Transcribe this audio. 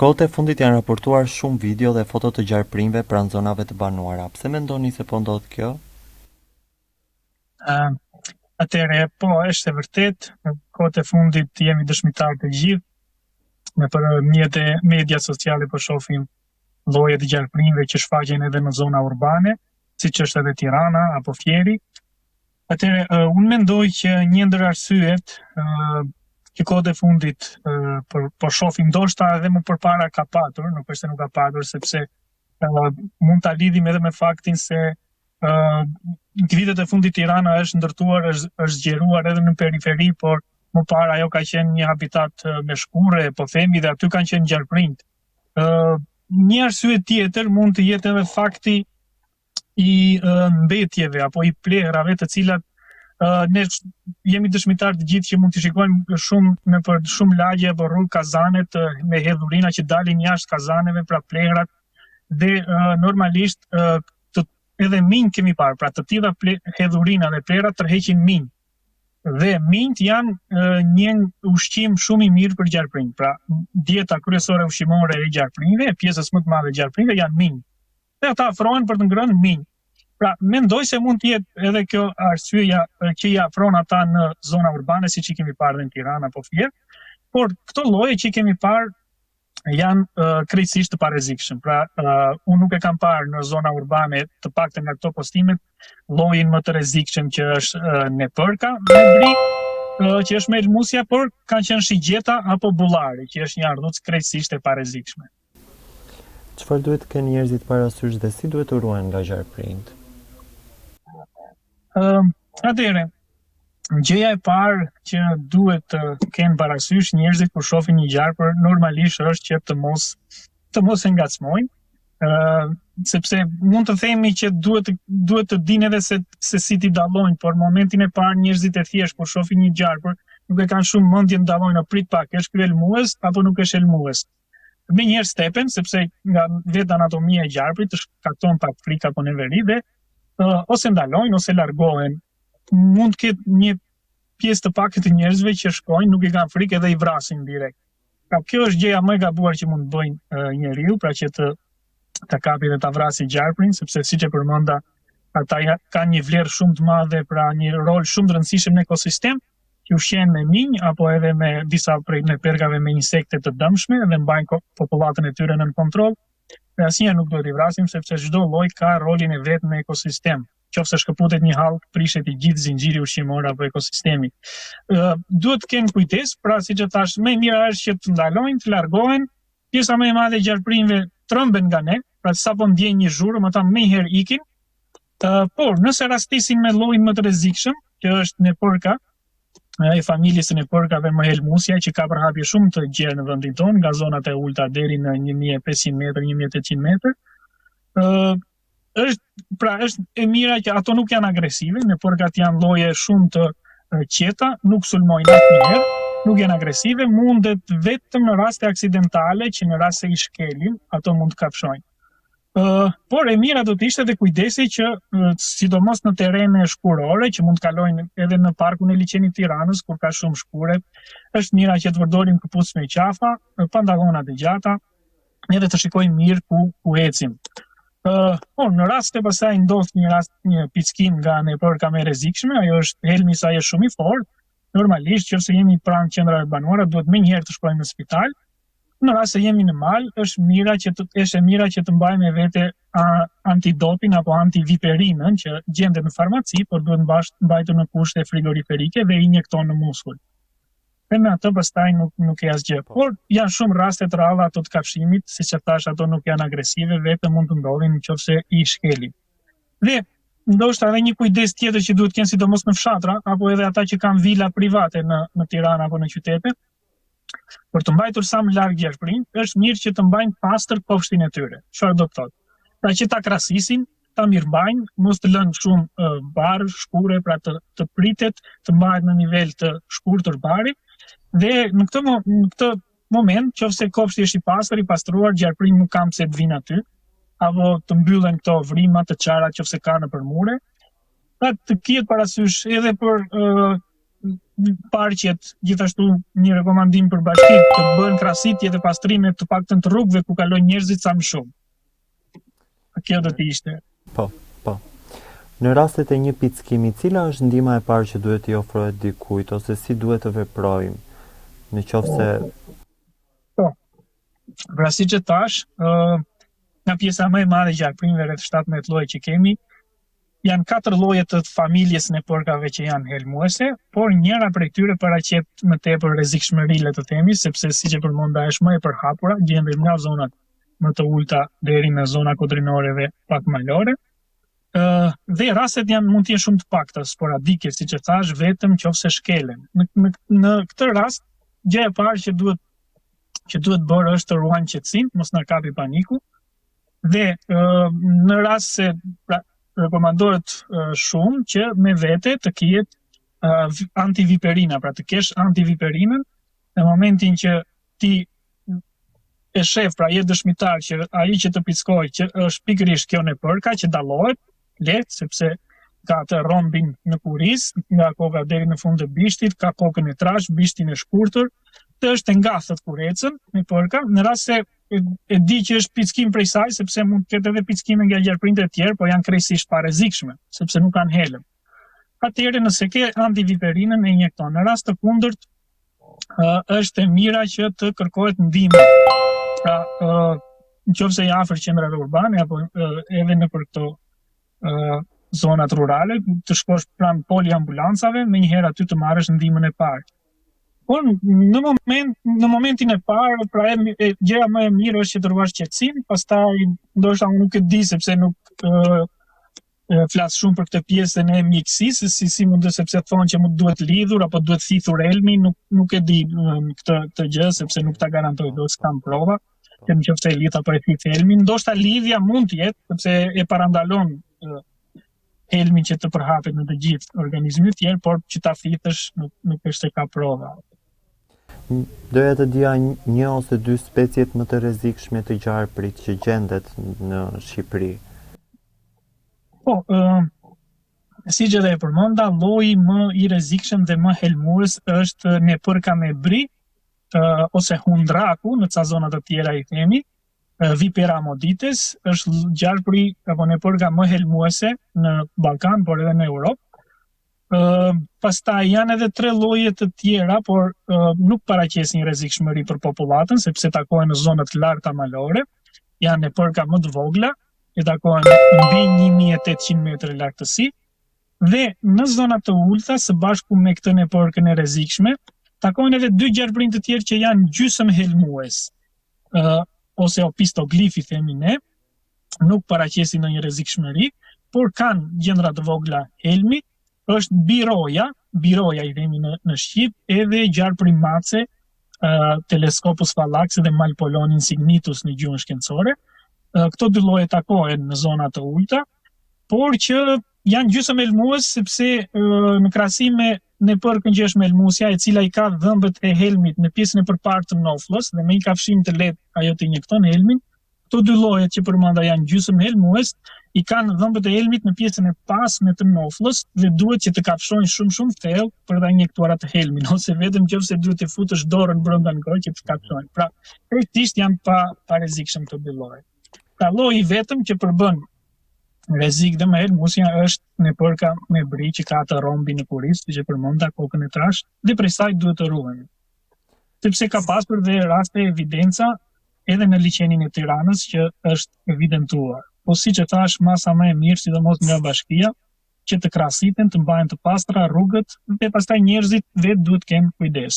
Kohët e fundit janë raportuar shumë video dhe foto të gjarprinjve pranë zonave të banuara. Pse mendoni se po ndodh kjo? Uh, atëherë, po, është e vërtetë, në kohët e fundit jemi dëshmitarë të gjithë, nëpër mjete media sociale po shohim lloje të gjarprinjve që shfaqen edhe në zona urbane, siç është edhe Tirana apo Fieri. Atëherë, uh, unë mendoj që një ndër arsyet uh, që kohët e fundit uh, por, po shohim ndoshta edhe më përpara ka patur, nuk është se nuk ka patur sepse uh, mund ta lidhim edhe me faktin se uh, vitet e fundit Tirana është ndërtuar, është është zgjeruar edhe në periferi, por më parë ajo ka qenë një habitat me shkurre, po themi dhe aty kanë qenë gjarprinjtë. Ë uh, një arsye tjetër mund të jetë edhe fakti i mbetjeve apo i plehrave të cilat ne jemi dëshmitarë të gjithë që mund të shikojmë shumë nëpër shumë lagje apo rrugë kazanet me hedhurina që dalin jashtë kazaneve, pra plehrat dhe normalisht të, edhe minj kemi parë, pra të tilla hedhurina dhe plehra tërheqin minj. Dhe minjtë janë një ushqim shumë i mirë për gjarprinj. Pra dieta kryesore ushqimore e gjarprinjve, e pjesës më të madhe të gjarprinjve janë minj. Dhe ata afrohen për të ngrënë minj. Pra, mendoj se mund të jetë edhe kjo arsyeja që i afron ata në zona urbane, siç i kemi parë dhe në Tiranë apo Fier, por këto lloje që i kemi parë janë uh, krejtësisht të parrezikshëm. Pra, uh, unë nuk e kam parë në zona urbane, të paktën nga këto postimet, llojin më të rrezikshëm që është uh, nepërka me bri, uh, që është më helmuesja, por kanë qenë shigjeta apo bullari, që është një ardhuc krejtësisht e parrezikshme. Çfarë duhet të kenë njerëzit parasysh dhe si duhet të ruhen nga gjarprinjtë? Ëm, atëherë, gjëja e parë që duhet të kenë parasysh njerëzit kur shohin një gjarpër normalisht është që të mos të mos e ngacmojnë, ë sepse mund të themi që duhet të duhet të dinë edhe se se si t'i dallojnë, por në momentin e parë njerëzit e thjeshtë kur shohin një gjarpër, nuk e kanë shumë mendjen të dallojnë, prit pak, është ky helmues apo nuk është helmues. Menjëherë stepen, sepse nga vetë anatomia e gjarprit të shkakton pak frikë apo neveri dhe uh, ose ndalojnë ose largohen. Mund të ketë një pjesë të pakët të njerëzve që shkojnë, nuk i kanë frikë edhe i vrasin direkt. Pra kjo është gjëja më e gabuar që mund të bëjnë uh, njeriu, pra që të ta kapi dhe ta vrasi gjarprin, sepse siç e përmenda, ata ja, kanë një vlerë shumë të madhe, pra një rol shumë të rëndësishëm në ekosistem, që ushqehen me minj apo edhe me disa prej neperkave me insekte të dëmshme dhe mbajnë popullatën e tyre nën kontroll. Dhe asnjëherë nuk duhet t'i vrasim sepse çdo lloj ka rolin e vet në ekosistem. Qoftë se shkëputet një hallkë, prishet i gjithë zinxhiri ushqimor apo ekosistemi. Ë duhet të kenë kujdes, pra siç e thashë, më e mira është që të ndalojnë, të largohen. Pjesa më e madhe e gjarprinjve tremben nga ne, pra sapo ndjejnë një zhurmë, ata menjëherë ikin. Uh, por, nëse rastisin me llojin më të rrezikshëm, që është nepërka, e familjes së nepërkave më helmuesja që ka përhapje shumë të gjerë në vendin tonë, nga zonat e ulta deri në 1500 metër, 1800 metër. Ë është pra është e mira që ato nuk janë agresive, nepërkat janë lloje shumë të qeta, nuk sulmojnë asnjëherë, nuk janë agresive, mundet vetëm në raste aksidentale që në rast se i shkelim, ato mund të kafshojnë. Uh, por e mira do të ishte dhe kujdesi që uh, sidomos në terrene shkurore që mund të kalojnë edhe në parkun e liqenit të Tiranës kur ka shumë shkurre, është mira që të përdorim këpucë me qafa, pantallona të gjata, edhe të shikojmë mirë ku ku ecim. Uh, por në rast se pastaj ndodh një rast një pickim nga nepërka më e rrezikshme, ajo është helmi i saj është shumë i fortë. Normalisht nëse jemi pranë qendrave të banuara, duhet menjëherë të shkojmë në spital, Në rast se jemi në mal, është mira që të është e mira që të mbajmë me vete a, antidopin apo antiviperinën që gjendet në farmaci, por duhet mbash, mbajtur në kushte frigoriferike dhe injekton në muskul. Dhe me atë pastaj nuk nuk e asgjë. Po. Por janë shumë raste të rralla ato të kafshimit, siç e thashë, ato nuk janë agresive, vetëm mund të ndodhin nëse i shkelim. Dhe ndoshta edhe një kujdes tjetër që duhet të kenë sidomos në fshatra apo edhe ata që kanë vila private në në Tiranë apo në qytete, Për të mbajtur sa më larg gjarprinjtë, është mirë që të mbajnë pastër kopshtin e tyre. Çfarë do të thotë? Pra që ta krasisin, ta mirëmbajnë, mos të lënë shumë uh, bar, shkurre, pra të, të pritet, të mbahet në nivel të shkurtër bari dhe në këtë në këtë moment, qoftë se kopshti është i pastër, i pastruar, gjarprinjtë nuk kanë pse të vinë aty, apo të mbyllen këto vrima të çara qoftë se ka nëpër mure. Pra të kihet parasysh edhe për uh, Parqet, gjithashtu një rekomandim për bashkitë të bëhen krasitje dhe pastrime të paktën të rrugëve ku kalojnë njerëzit sa më shumë. Kjo do të ishte. Po, po. Në rastet e një pickimi, cila është ndihma e parë që duhet t'i ofrohet dikujt ose si duhet të veprojmë në qoftë se Po. Pra siç e thashë, ë nga pjesa më e madhe e gjarprinjve rreth 17 lloje që kemi, Janë katër lloje të familjes së nepërkave që janë helmuese, por njëra prej tyre paraqet më tepër rrezikshmëri, le të themi, sepse siç e përmenda është më e përhapura, gjendet nga zonat më të ulëta deri në zona kodrinore dhe pak malore. Ë dhe rastet janë mund të jenë shumë të pakta, sporadike, siç e thashë, vetëm nëse shkelen. Në në, në këtë rast, gjëja e parë që duhet që duhet bërë është të ruajmë qetësinë, mos na kapi paniku, Dhe në rast se pra, rekomandohet shumë që me vete të kihet antiviperina, pra të kesh antiviperinën në momentin që ti e shef, pra je dëshmitar që ai që të pickoi që është pikërisht kjo nepërka që dallohet lehtë sepse ka atë rombin në kurriz, nga koka deri në fund të bishtit, ka kokën e trashë, bishtin e shkurtër, dhe është e ngathët kur ecën nepërka, në rast se e, e di që është pickim prej saj sepse mund të ketë edhe pickime nga gjarprinjtë e tjerë, por janë krejtësisht të parrezikshme, sepse nuk kanë helm. Atëherë nëse ke antiviperinën e injekton. Në rast të kundërt është e mira që të kërkohet ndihmë. Pra, në qoftë se je afër qendrave urbane apo edhe nëpër këto zonat rurale, të shkosh pranë poliambulancave, menjëherë aty të marrësh ndihmën e parë. Por në moment në momentin e parë, pra e, e gjëja më e mirë është që të ruash qetësinë, pastaj ndoshta unë nuk e di sepse nuk e, e, flas shumë për këtë pjesën e mjekësisë, si si mund të sepse thonë që mund duhet lidhur apo duhet thithur helmi, nuk nuk e di këtë këtë gjë sepse nuk ta garantoj dot, s'kam prova. Që në qoftë se e lidh apo e thith helmin, ndoshta lidhja mund të jetë sepse e parandalon helmin që të përhapet në të gjithë organizmin e tjerë, por që ta thithësh nuk nuk është se ka prova. Doja të dija një ose dy speciet më të rrezikshme të gjarprit që gjendet në Shqipëri. Po, ë uh, siç edhe e përmenda, lloji më i rrezikshëm dhe më helmues është nepërka me bri, uh, ose hundraku në ca zona të tjera i themi, Vipera ammodytes është gjarpri apo nepërka më helmuese në Ballkan, por edhe në Europë. Ë pastaj janë edhe tre lloje të tjera, por ë, nuk paraqesin rrezikshmëri për popullatën sepse takohen në zona të larta malore, janë nepërka më të vogla, që takohen mbi 1800 metra lartësi dhe në zona të ulëta së bashku me këtë nepërkën e rrezikshme, takohen edhe dy gjarprinj të tjerë që janë gjysmë helmues. uh, ose opistoglif i themi ne, nuk paraqesin ndonjë rrezikshmëri, por kanë gjendra të vogla helmi, është biroja, biroja i themi në, në shqip, edhe gjarpri mace, uh, Telescopus fallax dhe Malpolon insignitus në gjuhën shkencore. Uh, këto dy lloje takohen në zona të ulëta, por që janë gjysmë helmues sepse në krahasim me nepërkën që është më helmuesja, e cila i ka dhëmbët e helmit në pjesën e përparë të noflës dhe me një kafshim të lehtë ajo të injekton helmin. Këto dy llojet që përmenda janë gjysmë helmues, i kanë dhëmbët e helmit në pjesën e pasme të noflës dhe duhet që të kafshojnë shumë shumë thellë për ta injektuar atë helmin ose vetëm nëse duhet të futësh dorën brenda në gojë që të kafshojnë. Pra, krejtësisht janë pa pa rrezikshëm këto dy lloje. Pra lloji i vetëm që përbën rrezik dhe më helmuesja është nepërka me bri që ka atë rombin në kurriz, siç e përmenda, kokën e trashë, dhe prej saj duhet të ruhemi. Sepse ka pasur dhe raste evidenca edhe në liqenin e Tiranës që është evidentuar. Po siç e thashë, masa më e mirë, sidomos nga bashkia, që të krasiten, të mbahen të pastra rrugët dhe pastaj njerëzit vetë duhet të kenë kujdes.